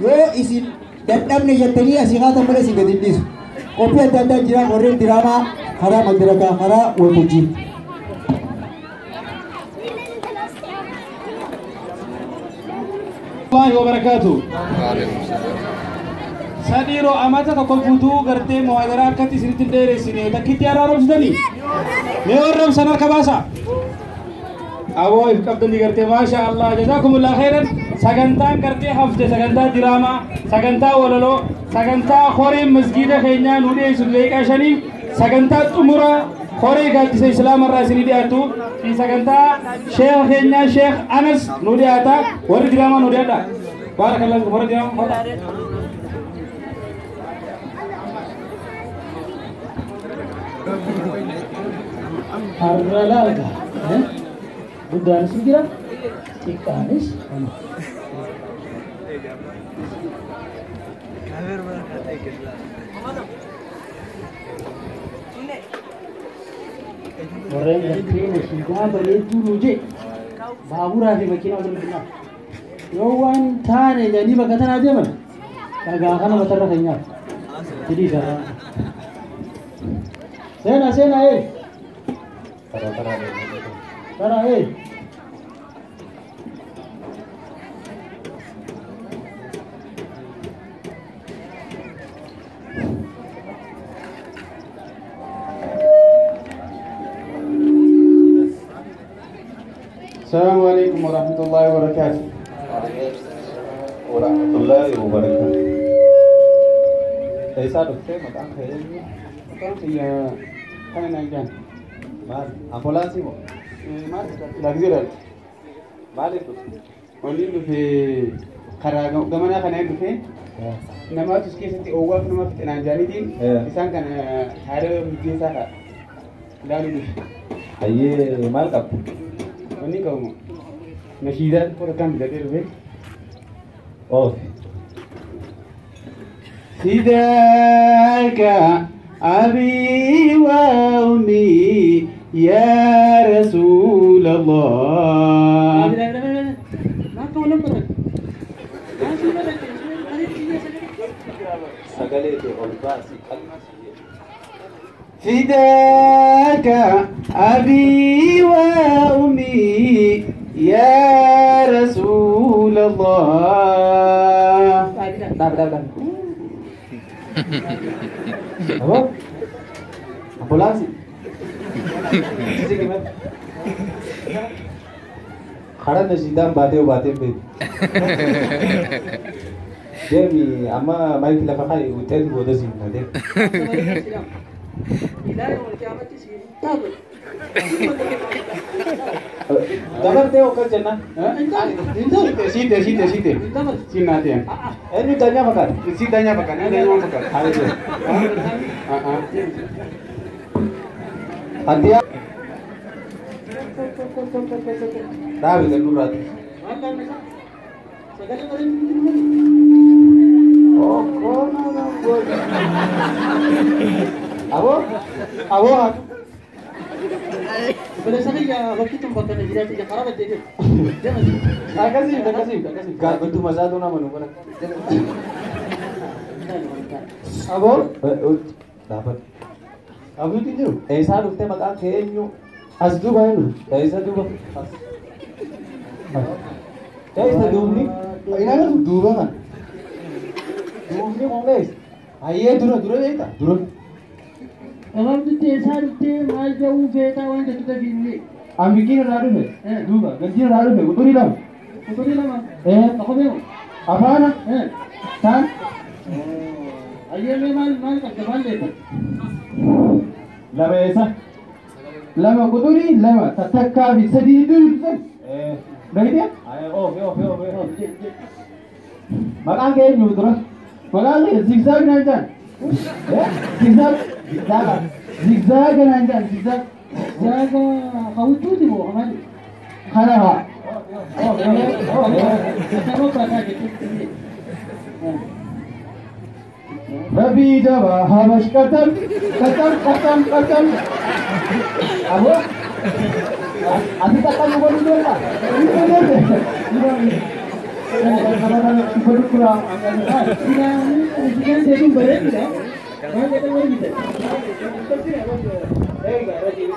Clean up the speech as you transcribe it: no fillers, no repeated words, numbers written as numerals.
Yoo isin dadhabne jettanii asii kaatan malee isin gadi hin dhiisu. Qophii adda addaa jira warreen diraamaa karaa madirakaa karaa waltajjii. الله وبركاته. Sadiiroo amata tokko guutuu gartee muhaadaraa akkatti isinitti hin dheeressine takkitti araaromsitanii mee warroomsan harka baasa. Aboo if qabdanii gartee maasha Allah jazaakumullah khairan. Sagantaan gartee hafte sagantaa diraamaa, sagantaa walaloo, sagantaa horeen masgiida keenyaa nu dhiyeessu leeqaa shanii, sagantaa xumuraa horee gaaddisa islaamarraa isinii dhiyaatu fi sagantaa sheekha keenyaa Sheekh Anas nu dhiyaata. Warri diraamaa nu dhiyaadha. Baarakallahu fiikum warri diraamaa. Har'a laalga guddaanis ni jira, xiqqaanis. Warreen gartee nashiidaa bareedduu nuu jee baaburaa fi makiinaa wal binnaa yoo waan taane jedhanii bakka tanaa deeman dhagaa kana matarra keenyaaf hidhii sarara seenaa seenaa ee tara ee. السلام عليكم ورحمة الله وبركاته. ورحمة الله وبركاته. Eessaa dhuftee? Maqaan kee eenyu? Maqaan kiyya kana naan jaan. Maal? Ambulaansii moo? Maal? Laagzeeraati. Maaliif dhufte? Wanni dhufe karaa gamanaa kana dhufe namaatu keessatti oowwaaf nama fixe naan jaaniitiin isaan kana haala mijeessaa ka'a. Ilaaluu dhufe. Hayyee, maal qabdu? Wanni qabu nashiidaa xiqqoo bitadhee dhufe. Oofi. فداك أبي وأمي يا رسول الله. Sagalee kee ol baasii qalbii. فداك أبي وأمي يا رسول الله. Dhaab dhaab dhaab. Aboo? Ambulaansii? Siqi mee. Karaa nashiidaan baatee baatee beeku. Deemi amma maayikii lafa kaa'i wuxeetu booda siin na deemi. Dabartee akkas jennaan. Siite siite siite. Siin naa ta'e. Eenyu daanyaa fakkaata? Si daanyaa fakkaata. Daanyaa fakkaata. Haala jee. Addiyaa. Dhaabi gannurraati. Aboo? Aboo haatu. Akkasii akkasii akkasii. Gaafadhu masaatu nama nu bara. Aboo? Dhaabadhu. Abuutiin jiru. Eessaa dhuftee? Maqaan kee eenyu? As duuba eenyu? Eessa duuba? Eessa duubni? Inni agartu duuba kana. Duubni kun eessa? Hayyee dura dura beekta? Dura. Gabaabdutti eessaa dhuftee maal jedhuu feetaa waan jettu dafiinne. Ambikiin irraa dhufe. Duuba galtiin irraa dhufe quxurii lama. Quxurii lama. Tokko beeku. Afaana. Taan. Hayyee mee maal maal qabda maal leeffata? Lama eessa? Lama quxurii lama takkaa fi sadii duuba. Beekte? Oofi oofi oofi. Maqaan kee eenyu dura? Maqaan kee zigzaag naan jaan. Zigzag. Zigzaaga. Zigzag naan jaan zigzag. Zaaga hawwituuti moo maali? Kana haa. Sababa baataa jechuudha. Rabbii jabaa habash qaxam qaxam qaxam qaxam. Aboo? Ati qaxam godhuu danda'a? Bareedu.